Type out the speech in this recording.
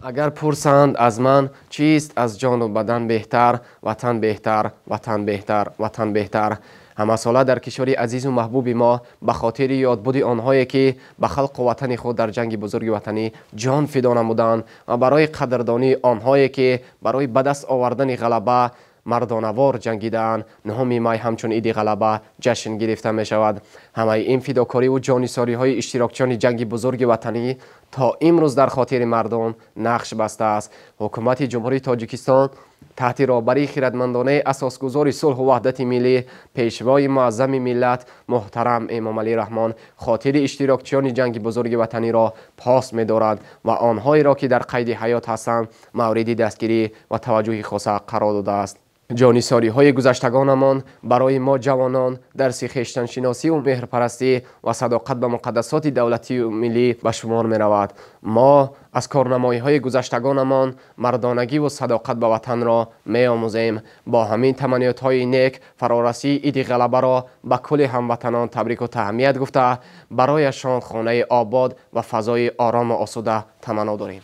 Агар пурсанд аз ман чист аз ҷону бадан беҳтар, ватан беҳтар, ватан беҳтар, ватан беҳтар. Ҳамасола дар кишвари азизу маҳбуби мо ба хотири ёдбуди онҳое, ки ба халқу ватани худ дар ҷанги бузурги ватанӣ ҷон фидо намуданд ва барои қадрдонии онҳое, ки барои ба даст овардани ғалаба мардонавор ҷангидаанд, 9 май ҳамчун иди ғалаба ҷашн гирифта мешавад. Ҳамаи ин фидокориву ҷонисориҳои иштирокчиёни ҷанги бузурги ватанӣ то имрӯз дар хотири мардум нақш бастааст. Ҳукумати Ҷумҳурии Тоҷикистон таҳти роҳбарии хиратмандонаи асосгузори сулҳу ваҳдати миллӣ, пешвои муаззами миллат муҳтарам Эмомалӣ Раҳмон хотири иштирокчиёни ҷанги бузурги ватаниро пос медорад ва онҳоеро, ки дар қайди ҳаёт ҳастанд, мавриди дастгирӣ ва таваҷҷӯҳи хоса қарор додааст. Ҷонисориҳои гузаштагонамон барои мо ҷавонон дарси хештаншиносиву меҳрпарастӣ ва садоқат ба муқаддасоти давлатию миллӣ ба шумор меравад. Мо аз корнамоиҳои гузаштагонамон мардонагиву садоқат ба ватанро меомӯзем. Бо ҳамин таманниётҳои нек фарорасии иди ғалабаро ба кулли ҳамватанон табрику таҳният гуфта, барояшон хонаи обод ва фазои орому осуда таманно дорем.